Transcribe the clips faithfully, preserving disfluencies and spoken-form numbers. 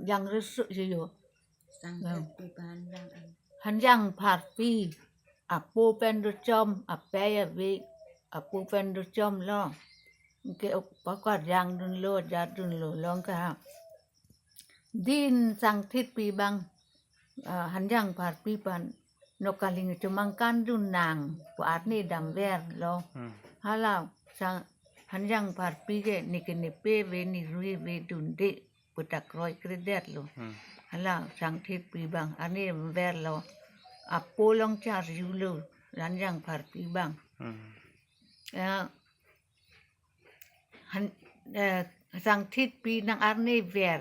Yang resu yo. Sangketpi pen Hanjang Pharpi. Apo pen dochom, apei ave, apo pen dochom lo. Ke ok pakar jang dunlo, jat dunlo, long ke ha. Din Sangthitpi abang, ah, Hanjang Pharpi pen Nokaling chomangkan dun nang pu arni damver lo. Hmm. Hala sang Hanjang Pharpi ke neke nepe ave, nerui ave dunde pu ta kroikredet lo. Hmm. Hala Sangthitpi abang arni damver lo. Apo along charjulo Hanjang Pharpi abang. Hmm. Ya, Han, eh, Sangthitpi nang arni ver.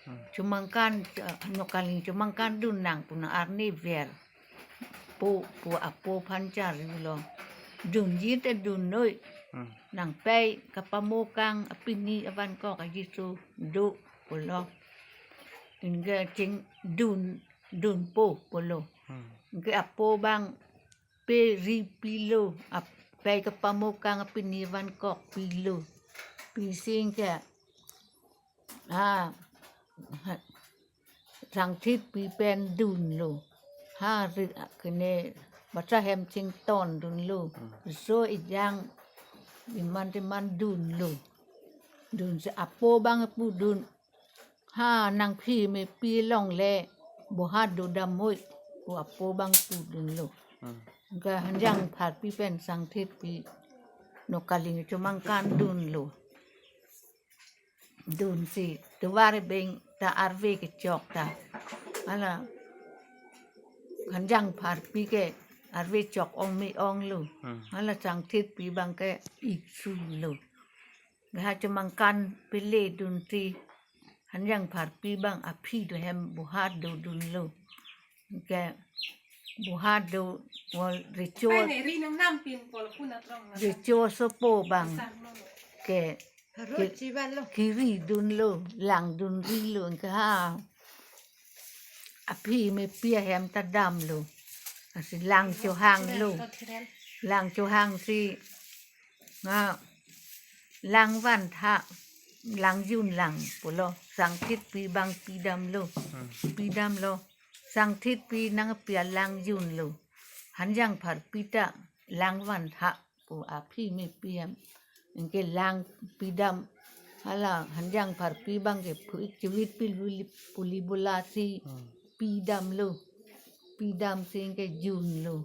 Hmm. Chomangkan, eh, Nokaling chomangkan dun nang pu nang arni ver. Pu, pu apo aphan charjulo. Dunji te dunnoi. Hmm. Nangpei kapamokang apini avankok ajiso do pulo. Anke chingdun, dunpo pulo. Hmm. Anke apo abang pe ri pilo, apei kapamokang apini avankok pilo. Pisi anke, ha, ha, Sangthitpi pen dunlo. Ha, ri, kene, basa hem chington dunlo. Hmm. Riso ejang, iman teman dunlo. Dunsi apo abang pu dun. Ha, nangphi mepi longle, boha do damnoi pu apo abang pu dunlo. Hmm. Anke Hanjang Pharpi pen Sangthitpi Nokaling chomangkan dunlo. Dunsi tovar beng ta arve kechok ta. Hala Hanjang Pharpi ke arve chok ong me-onglo. Hmm. Hala Sangthitpi abang ke iksulo. Boha chomangkan pele dunsi Hanjang Pharpi abang aphi do hem boha do dunlo. Anke boha do wal recho, Ai, ne ri nang nam pin pol pun atrong na. Recho sopo abang. Sang lo. Ke, Harut ke, chivan lo. Kiri dunlo, lang dunrilo, anke ha. Aphi mepi ahem ta damlo. Asi lang chohanglo. Lang chohangsi nga lang van tha, lang jun lang pulo, Sangthitpi abang pidamlo. Hmm. Pidamlo. Sangthitpi nangpi alang junlo. Hanjang Pharpi ta lang van tha pu aphi mepi hem. Anke lang pidam, hala Hanjang Pharpi abang ke phu-ik chivit pili puli bulasi. Hmm. Pidamlo. Pidamsi anke junlo.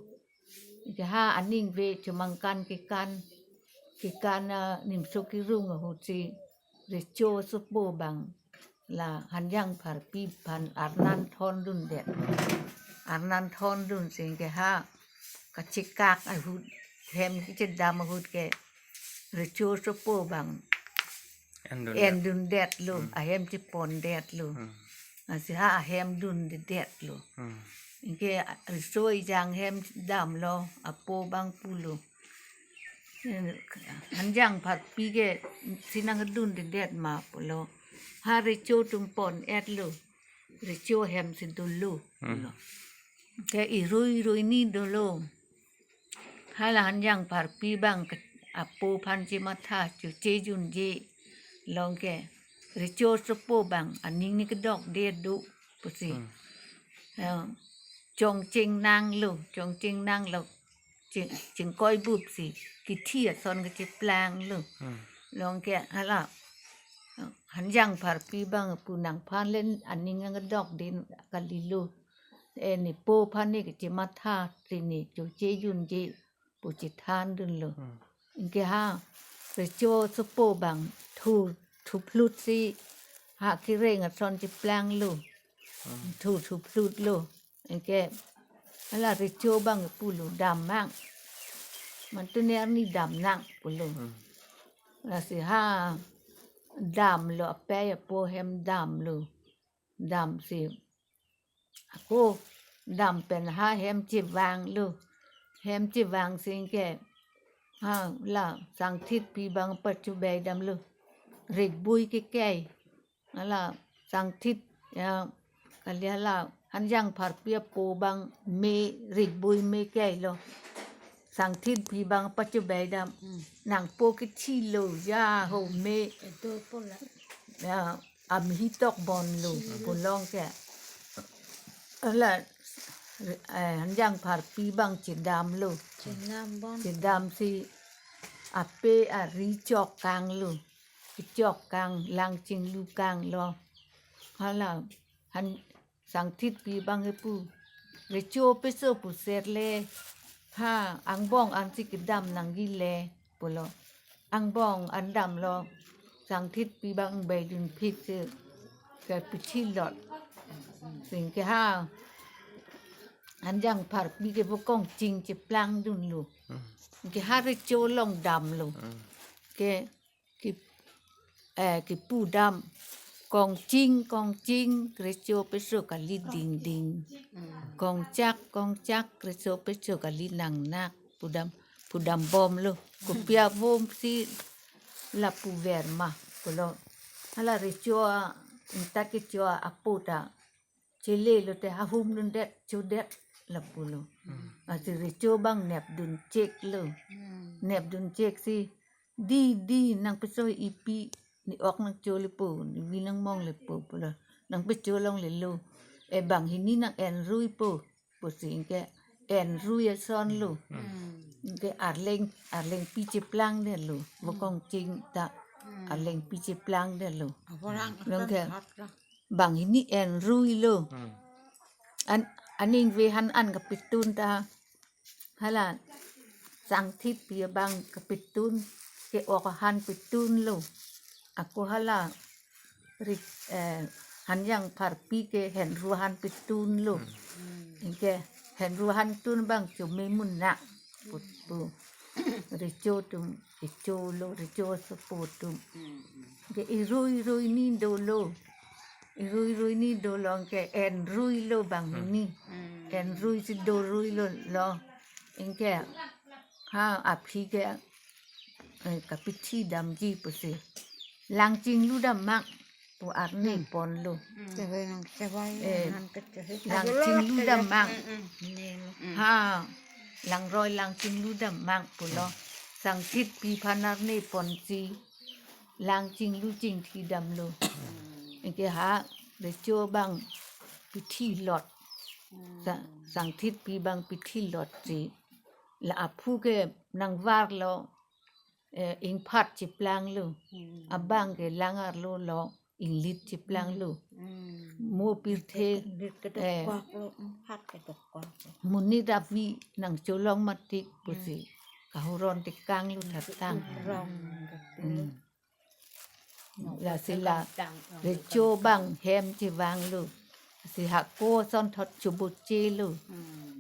Anke ha aning ave chomangkan kekan, kekan, ah, nimso kerung ahutsi recho sopo abang la Hanjang Pharpi aphan arnan thondundet. Arnan thondunsi anke ha kachekak ahut, hem kachedam ahut ke recho sopo abang endun, endundetlo, hmm, ahem chepondetlo. Hmm. Asi ha ahem dundedetlo. Hmm. Anke riso ejang hem damlo, apo abang pulo. Hanjang Pharpi ke si nangdundedet ma pulo. Ha recho atum pon-etlo. Recho hem si dolo. Hmm. Pulo. Ke irui irui ni dolo. Hala Hanjang Pharpi abang ke apo aphan chematha choche junje. Long ke recho sopo abang aning ne kedokde do pusi. Hmm. Eh, chongcheng nanglo, chongcheng nanglo. Ching, chingkoi bupsi kithi ason kacheplanglo. Hmm. Long ke hala Hanjang Pharpi abang pu nangphan le aning angdok din kalilo. Eh, ne po aphan ne kachematha si ne choche junje pu chethandunlo. Hmm. Anke ha recho sopo abang thu, thuplutsi ha kereng ason cheplanglo. Hmm. Thu, thuplutlo. Anke hala recho abang pulo, dam nang. Mantu ne arni dam nang pulo. Hmm. Lasi ha damlo, apei apo ahem damlo. Damsi ako dam pen ha hem chevanglo. Hem chevangsi anke hala Sangthitpi abang pachobei damlo. Rikbui kekei. Hala Sangthit, ya, kali hala Hanjang Pharpi apo abang me, rikbui me keilo. Sangthitpi abang pachobei dam. Hmm. Nangpo kethilo, ya ho me. Ito po la. Ya, amhi tokbomlo, pulo ke. Hala, eh, Hanjang Pharpi abang chedamlo. Chedambom. Chedamsi ape ari chok kanglo. Chok kang, lang chinglu kanglo. Hala, han, Sangthitpi abang kepu. Recho peso puser le. Ha, angbong ansi kedam nangji le, pulo. Angbong an damlo. Sangthitpi abang beidunphit si kepithi lot. Sing ke ha, Hanjang Pharpi ke bokong ching cheplangdunlo. Ke ha recho along damlo. Ke, ke, eh, kepudam. Kongching, kongching, recho peso kali dingding. Kongchak, kongchak, recho peso kali nangnak. Pudam, pudambomlo. Kopi abomsi lapu ver ma, pulo. Hala recho a, inta kecho apo ta chele lote ahum dundet, chodet lapulo. Lasi recho abang nepdun cheklo. Nepdun cheksi, di, di, nang peso ipi, ne ok nangcholipo, ne vi nangmonglepo, pulo. Nang pecho longlelo. E banghini nang enruipo, pusi ke enrui asonlo. Ke arleng, arlengpi cheplangdetlo. Bokong ching ta arlengpi cheplangdetlo. Aporang Long ke asonthot lo. Banghini enruilo. An, aning ve han an kapitun ta. Hala, Sangthitpi abang kapitun, ke-ok ahan pitunlo. Ako hala, ri-, eh, Hanjang Pharpi ke henru ahan pitunlo. Ke henru ahan tun abang chome munak. Put pu. Recho atum, recho lo, recho asopo atum. Ke irui irui ni dolo. Irui irui ni dolo ke enruilo banghini. Enruisi doruilo lo. Anke ha aphi ke, eh, kapithi damji pusi. Lang chinglu dam mang pu arni ponlo. Chevai nang chevai Eh, nang ke chevai. Lang chinglu dam mang. Ha, langroi lang chinglu dam mang pulo. Sangthitpi aphan arni ponsi lang chinglu chingthi damlo. Anke ha recho abang pithi lot. Sa-, Sangthitpi abang pithi lotsi. La aphu ke nangvarlo, eh, ingphat cheplanglo. Abang ke lang arlo lo, inglit cheplanglo. Mo pirthe, Lit eh, kedokoklo, ingphat kedokoklo. Monit avi nangcholong mati pusi. Kahuron tekanglo thartang. Rong. Lasi la recho abang hem chevanglo. Si hako asonthot chobochelo.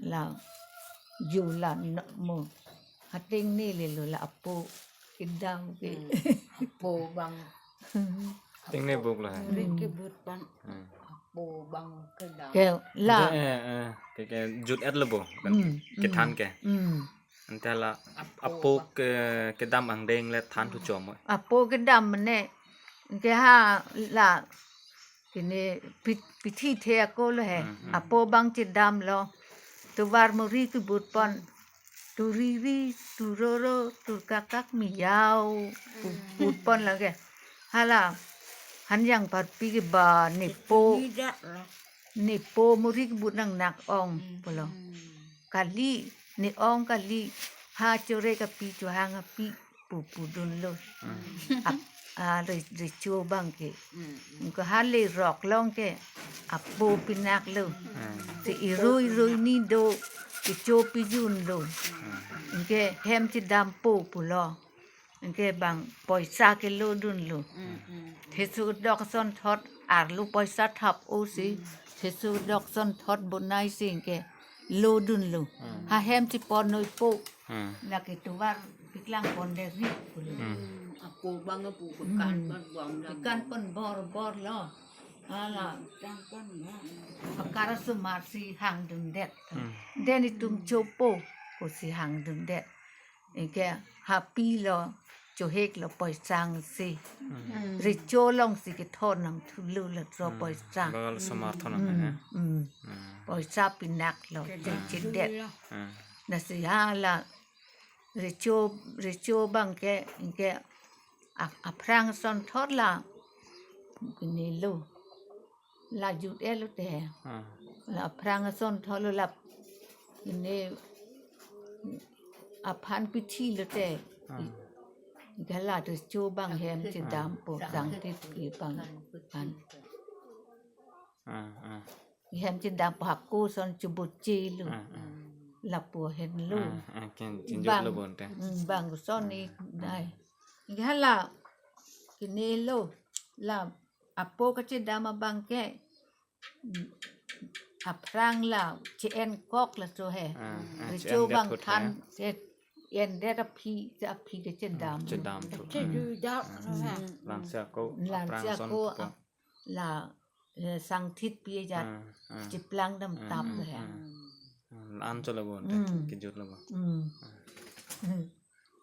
La ju la no mo. Hateng nelelo la apo kedam ke. Apo abang. Tengne buk la. Rik kebut pan. Apo abang kedam. Ke la. Eh, eh, ke, ke jut-etlo bo. Kethan ke. Ante la apo ke, kedam angdeng le than thu chom. Apo kedam mane. Ke ha la. Kene pit-, pithi the ako lo he. Apo abang chedamlo. Tovar muri kebut pon. Turiri, turoro, turkakak miyau. Pu-, put pon lake. Hala. Hanjang Pharpi ke ba nepo. Tidak lah. Nepo muri kebut nangnak ong pulo. Kali, ne ong kali. Ha chore kapi, chohang api. Pu pudunlo. Ap-, ah, re-, recho abang ke. Anke hale rok long ke apo pinaklo. Si irui irui ni do, kecho pijunlo. Anke hem chedampo pulo. Anke bang poisa ke lodunlo. Theso dok asonthot arlo poisa thap-o si. Theso dok asonthot bonaisi anke lodunlo. Ha hem chepon noipo. Lake tovar piklang pon deri pulo. Apo abang apo pekan pon bom la. Pekan pon bor bor lo. Hala. Pekan pon bom. Pakar asomar si hangdundet. Den itum chopo pusi hangdundet. Anke hapi lo, chohek lo poisang si. Recho along si kethon nangthulo la tro poisang. Bagal asomar thon nang he. Poisa pinak lo, chechedet. Lasi hala recho, recho abang ke, anke a-, aphrang asonthot la. Kene lo. La jut-et lote. Ah. La aphrang ason thotlo la. Kene aphan pithi lote. Ah. Gala to cho abang hem chedampo, sangtit pi abang an. Ah, ah. Hem chedampo, hako ason chobot che lo. Ah, ah. Lapu henlo. Ah, ah, ken chinjut lo bonta. Hmm, bang ason ni nai. Gala kene lo. La apo kachedam abang ke, mm, aphrang la che-en kok laso he. Ah, ah, recho che-en det bang ahut than he. Che-en det aphi, che aphi kachedam. Ah, chedam ahut. Che du dak. Ah. Langsi ako, langsi aphrang ason ako, ko. Ap-, la, eh, sangtit pi ajat. Ah, ah. Cheplang dam tap he. Ah, ah. Ah, la-an cholo bonta, hmm, kejut lo bo. Hmm. Ah. Hmm.